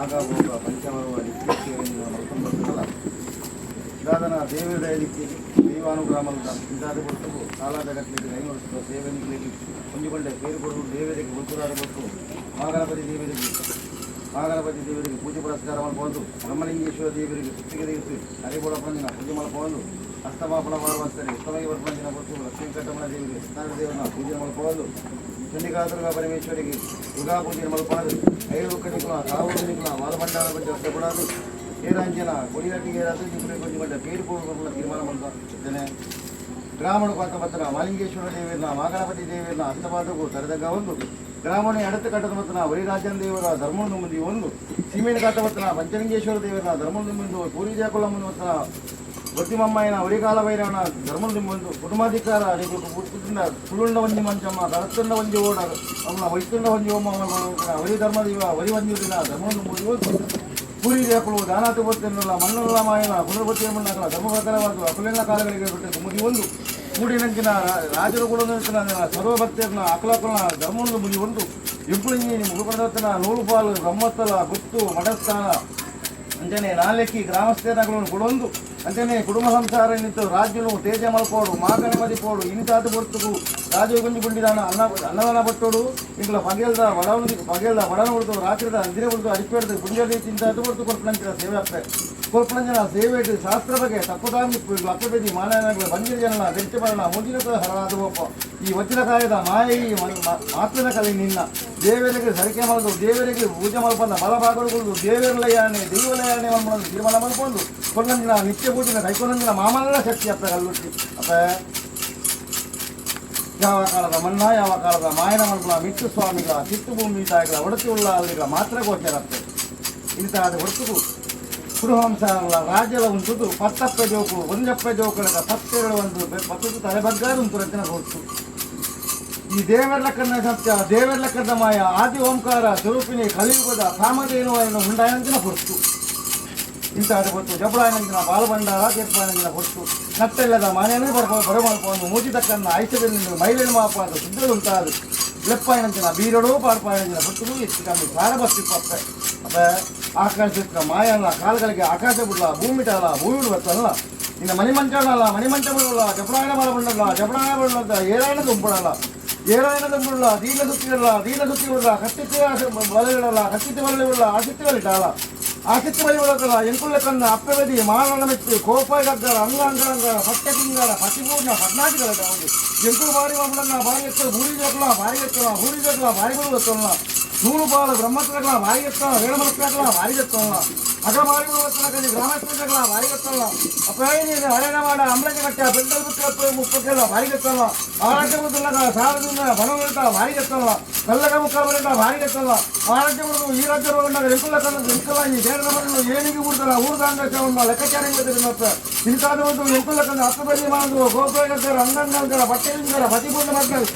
ಮಾಘಭೋಗ ಪಂಚಮರ್ವ ನಿತ್ಯ ಸೇವೆಯನ್ನು ಮಲ್ಕೊಂಡ್ಬರ್ತಲ್ಲ. ದಾದನ ದೇವರ ದಿಕ್ಕಿ ದೈವಾನುಗ್ರಹ ಮಲ್ತ ಇಂತಾದ ಕೊಟ್ಟು ಕಾಲಾದ ಗಟ್ಟಲಿಗೆ 5 ವರ್ಷದ ಸೇವೆನಿಗಳಿಗೆ ಒಂಜಿಕೊಂಡೆ ಪೇರು ಕೊಡು. ದೇವರಿಗೆ ಗುರುಕುರಾದ ಕೊಟ್ಟು ಮಹಾಗಣಪತಿ ದೇವರಿಗೆ, ಮಹಾಗಣಪತಿ ದೇವರಿಗೆ ಪೂಜೆ ಪುರಸ್ಕಾರ ಮಲ್ಪೊಂದು, ಬ್ರಹ್ಮಲಿಂಗೇಶ್ವರ ದೇವರಿಗೆ ಸುತ್ತಿಗೆ ತೆಗೆಸಿ ಅರಿಬೋಳ ಪಂಜಿನ ಪೂಜೆ ಮಲ್ಪೊಂದು, ಅಸ್ತಮಾಪಣ ಮಾಡುವಂತಾರೆ ಉತ್ತಮಗೆ ಬರ್ಪಂಜಿನ ಕೊಟ್ಟು ಲಕ್ಷ್ಮೀ ಕಟ್ಟಮಣ ದೇವರಿಗೆ, ಸತ್ಯನಾರಾಯಣ ದೇವರನ್ನ ಪೂಜೆ ಮಲ್ಪೊಂದು, ಚಂಡಿಕಾ ದುರ್ಗಾ ಪರಮೇಶ್ವರಿಗೆ ದುರ್ಗಾ ಪೂಜೆ ಮಲ್ಪೊಂದು, ಐದು ಕಣಿಕುಲ ಕಾವು ಕಣಿಕುಲ ವಾಲಭಂಡಾರ ಬಂಜ ಕೊಡೋದು ಏರಾಂಜನ ಕೊಡಿಗಟ್ಟಿಗೆ ಏರಾದ್ರು ನಿಮ್ಮನೆ ಕೊಂಚ ಮಂಡ ಪೇರು ಕೊಡುವ ತೀರ್ಮಾನ ಮಲ್ತ ಇದ್ದೇನೆ. ಗ್ರಾಮಣ ಪಾತ ಬತ್ತನ ಮಾಲಿಂಗೇಶ್ವರ ದೇವರನ್ನ, ಮಾಗಣಪತಿ ದೇವರನ್ನ ಅಷ್ಟಪಾದಕ್ಕೂ ತರದಗ್ಗ ಒಂದು ಗ್ರಾಮಣ ಎಡத்து ಕಟ್ಟದ ಮತ್ತನ ವರಿರಾಜನ್ ದೇವರ ಧರ್ಮದ ಮುಂದೆ ಒಂದು ಸೀಮೆನ ಕಾಟ ಬತ್ತನ ಪಂಚಲಿಂಗೇಶ್ವರ ದೇವರ ಧರ್ಮದ ಮುಂದೆ ಪೂರಿ ಜಾಕುಲ ಮುಂದೆ ಬತ್ತನ ಒತ್ತಿಮಮ್ಮಯ್ಯನ ಒರಿಕಾಲ ಭೈರವನ ಧರ್ಮದ ಮುಂದೆ ಕುಟುಂಬಾಧಿಕಾರ ಕುಳುಂಡ ಒಂಜಿ ಮಂಚಮ್ಮ ಕಡತುಂಡ ಒಂಜಿ ಓಡ ಅವನ ವೈತುಂಡ ಒಂಜಿ ಓಮ ವರಿ ಧರ್ಮದೈವ ವರಿ ಒಂಜಿ ಧರ್ಮದ ಮುಂದೆ ಪೂರಿ ಜಾಕುಲು ದಾನಾತು ಬತ್ತಿನಲ್ಲ ಮಣ್ಣುಲ್ಲ ಮಾಯನ ಪುನರ್ಬತ್ತಿ ಮಣ್ಣಾಕಲ ಧರ್ಮ ಪ್ರಕಾರವಾದ ಅಕುಲೆಲ್ಲ ಕಾಲಗಳಿಗೆ ಬಿಟ್ಟು ಮುಗಿ ಒಂದು ಕೂಡಿನಂಚಿನ ರಾಜರು ಕೂಡ ಸರ್ವಭಕ್ತರನ್ನ ಅಕಲಕುಲನ ಧರ್ಮವನ್ನು ಮುಗಿ ಒಂದು ಎಂಪುಳಿಂಗಿ ಮುಗುಪಡತನ ನೂಲುಪಾಲು ಬ್ರಹ್ಮಸ್ಥಲ ಗುತ್ತು ಮಠಸ್ಥಾನ ಅಂಚನೆ ನಾಲ್ಕಿ ಗ್ರಾಮಸ್ಥೇನಗಳನ್ನು ಕೊಡೊಂದು ಅಂಚನೆ ಕುಟುಂಬ ಸಂಸಾರ ನಿಂತು ರಾಜ್ಯನು ತೇಜ ಮಲ್ಪೋಡು, ಮಾಗಣಮದಿ ಪೋಡು. ಇನಿತಾತು ಬರ್ತುಗು ರಾಜು ಗುಂಜಿ ಗುಂಡಿದಾನ ಅನ್ನ ಅನ್ನದಾನ ಪಟ್ಟೋಡು. ಇಂಗ್ಲ ಪಗೆಲ್ದ ಬಡವನು ಪಗೆಲ್ದ ಬಡವನ ಕೊಡ್ತು, ರಾತ್ರಿದ ಅಂದಿರ ಕೊಡ್ತು, ಅಡಿಪೇಡ್ದು ಗುಂಜಡಿ ತಿಂತಾತು ಕೊಡ್ತು. ಕೊರ್ಪಣಂಚಿನ ಸೇವೆ ಅಪ್ಪೆ ಕೊರ್ಪಣಂಜನ ಸೇವೆ ಶಾಸ್ತ್ರ ಬಗ್ಗೆ ತಪ್ಪುದಾಂಗಿ ಅಪ್ಪಬೇದಿ ಮಾನಗಳ ಬಂಜಿರ ಜನನ ಬೆಂಚ ಬರಣ ಮುಂದಿನ ಹರನಾದ ಒಪ್ಪ ಈ ವಜ್ರಕಾಯದ ಮಾಯಿ ಮಾತ್ರನ ಕಲೆ ನಿನ್ನ ದೇವರಿಗೆ ಸರಿಕೆ ಮಲ್ದು, ದೇವರಿಗೆ ಪೂಜೆ ಮಲ್ಪಂದ ಬಲಭಾಗಗಳು ದೇವರಲಯಾನೆ ದೈವಲಯಾನೆ ಮಲ್ಪಂದು ತೀರ್ಮಾನ ಮಲ್ಪೊಂದು ಕೊಲ್ಲಂಜಿನ ನಿತ್ಯ ಪೂಜೆನ ಕೈಕೊಂಡಂಜಿನ ಮಾಮಲ್ಲ ಶಕ್ತಿ ಅಪ್ಪ ಕಲ್ಲುಟ್ಟಿ ಅಪ್ಪ. ಯಾವ ಕಾಲದ ಮಣ್ಣ, ಯಾವ ಕಾಲದ ಮಾಯನ ಮಲ್ಪಲ ಮಿಟ್ಟು ಸ್ವಾಮಿಗಳ ಚಿತ್ತು ಭೂಮಿ ತಾಯಿಗಳ ಒಡತಿ ಉಳ್ಳ ಅಲ್ಲಿಗಳ ಮಾತ್ರ ಗೋಚರತ್ತೆ. ಇಂತಾದ ಹೊರತುಗು ಕುರುಹಂಸಾರಲ್ಲ ರಾಜ್ಯದ ಉಂಟುದು ಪತ್ತಪ್ಪ ಜೋಕು ಒಂಜಪ್ಪ ಜೋಕುಳಗ ಪತ್ತೆಗಳು ಒಂದು ಪತ್ತದು ತಲೆ ಬಗ್ಗಾರು ಉಂಟು ರಚನ ಹೊರತು. ಈ ದೇವರ ಲೆಕ್ಕನ ಸತ್ಯ, ದೇವರ ಲೆಕ್ಕದ ಮಾಯ, ಆದಿ ಓಂಕಾರ ಸ್ವರೂಪಿಣಿ ಕಲಿಯುಗದ ಕಾಮಧೇನು ಉಂಡಾಯಂತಿನ ಹೊರತು. ಇಂತಾದ ಹೊತ್ತು ಜಬಳಾಯನಂಜಿನ ಬಾಲಭಂಡಾರ ತೀರ್ಪಾಯನಂಜಿನ ಹೊರತು ನಟ್ಟೆಲ್ಲದ ಮಾನೆಯೇ ಬರ ಬರಮಲ್ಪವನ್ನು ಮೂಜಿದಕ್ಕನ್ನ ಐಸದಲ್ಲಿ ಮೈಲೇನು ಮಾಪಾದ ಶುದ್ಧರು ಉಂಟಾದು ಲೆಪ್ಪಾಯನಂಚಿನ ಬೀರಡೋ ಪಾರ್ಪಾಯನಂಚಿನ ಹೊತ್ತು ಹೆಚ್ಚು ಕಮ್ಮಿ ಸಾರ ಬಸ್ತಿಪ್ಪಪ್ಪೆ ಅಪ್ಪ. ಆಕಾಶಕ್ಕೆ ಮಾಯಲ್ಲ, ಕಾಲುಗಳಿಗೆ ಆಕಾಶ ಬಿಡಲ, ಭೂಮಿ ಟಾಲ ಭೂಮಿ ಬರ್ತಲ್ಲ. ನಿನ್ನ ಮಣಿ ಮಂಚಲ್ಲ, ಮಣಿ ಮಂಚ ಬಿಡಲ್ಲ, ಜಪಡಾಯನ ಮರ ಬಂಡಲ್ಲ, ಜಪಡಾಯನ ಬಂಡಲ್ಲ, ಏರಾಯಣ ದುಂಪಡಲ್ಲ, ಏರಾಯಣ ದುಂಪಡಲ್ಲ, ದೀನ ಸುತ್ತಿರಲ್ಲ, ದೀನ ಸುತ್ತಿ ಬಿಡಲ್ಲ, ಕತ್ತಿತ್ತು ಬಲಗಿಡಲ್ಲ, ಕತ್ತಿತ್ತು ಬಲ ಬಿಡಲ್ಲ, ಆಸಿತ್ತು ಬಲಿಟಾಲ ಆಸಿತ್ತು ಬಲಿ ಬಿಡಲ್ಲ. ಎಂಕುಳ್ಳ ಕನ್ನ ಅಪ್ಪೆಬದಿ ಮಾರಣ ಮೆಚ್ಚು ಕೋಪಾಯ ಗಗ್ಗರ ಅಂಗ ಅಂಗರಂಗ ಪಟ್ಟೆ ತಿಂಗರ ಪತಿಪೂರ್ಣ ಪಟ್ನಾಟಿಗಳ ಒಂದು ಎಂಕುಳು ಬಾರಿ ಮಾಮೂಲನ್ನ ಬಾರಿ ಎತ್ತಲು ಭೂರಿ ಜೋಕ್ಲ ಬಾರಿ ಎತ್ತಲ, ಭೂರಿ ಜೋಕ್ಲ ಬಾರಿ ಬಲು ಎತ್ತಲ್ಲ, ನೂರು ಪಾಲು ಬ್ರಹ್ಮತ್ರಗಳ ಬಾರಿ ಎತ್ತಲ, ವೇಣಮಲಕ್ಗಳ ಬಾರಿ ಎತ್ತಲ್ಲ, ಅಗ ಬಾರಿ ಎತ್ತಲ, ಗ್ರಾಮಸ್ಥಗಳ ಬಾರಿ ಎತ್ತಲ್ಲ. ಅಪ್ಪ ಹರೇಣ ಮಾಡ ಅಂಬ್ಲಕ್ಕೆ ಕಟ್ಟ ಬೆಂಡಲ್ ಬುಕ್ಕ ಮುಪ್ಪಕ್ಕೆಲ್ಲ ಬಾರಿ ಎತ್ತಲ್ಲ, ಆರಾಧ್ಯ ಬುದ್ಧಲ್ಲ ಸಾರದಿಂದ ಬನವಲ್ಟ ಬಾರಿ ಎತ್ತಲ್ಲ, ಕಲ್ಲಗ ಮುಖ ಬರಟ ಬಾರಿ ಎತ್ತಲ್ಲ. ಆರಾಧ್ಯ ಬುಡ್ದು ಈ ರಾಜ್ಯ ಎಂಕುಲ ಕಲ್ಲ ಎಂಕುಲ ಈ ದೇವರ ಮರಳು ಏನಿಗೆ ಬಿಡ್ತಾರ ಊರ್ದಾಂಗ ಲೆಕ್ಕಾಚಾರ ಇಂತಾದ ಒಂದು ಎಂಕುಲ ಕಂದ ಹತ್ತು ಬದಿ ಮಾಡುದು ಗೋಪುರ ಅಂಗಂಗರ ಬಟ್ಟೆ ಪತಿಪೂರ್ಣ ಮಾಡ್ತಾರೆ.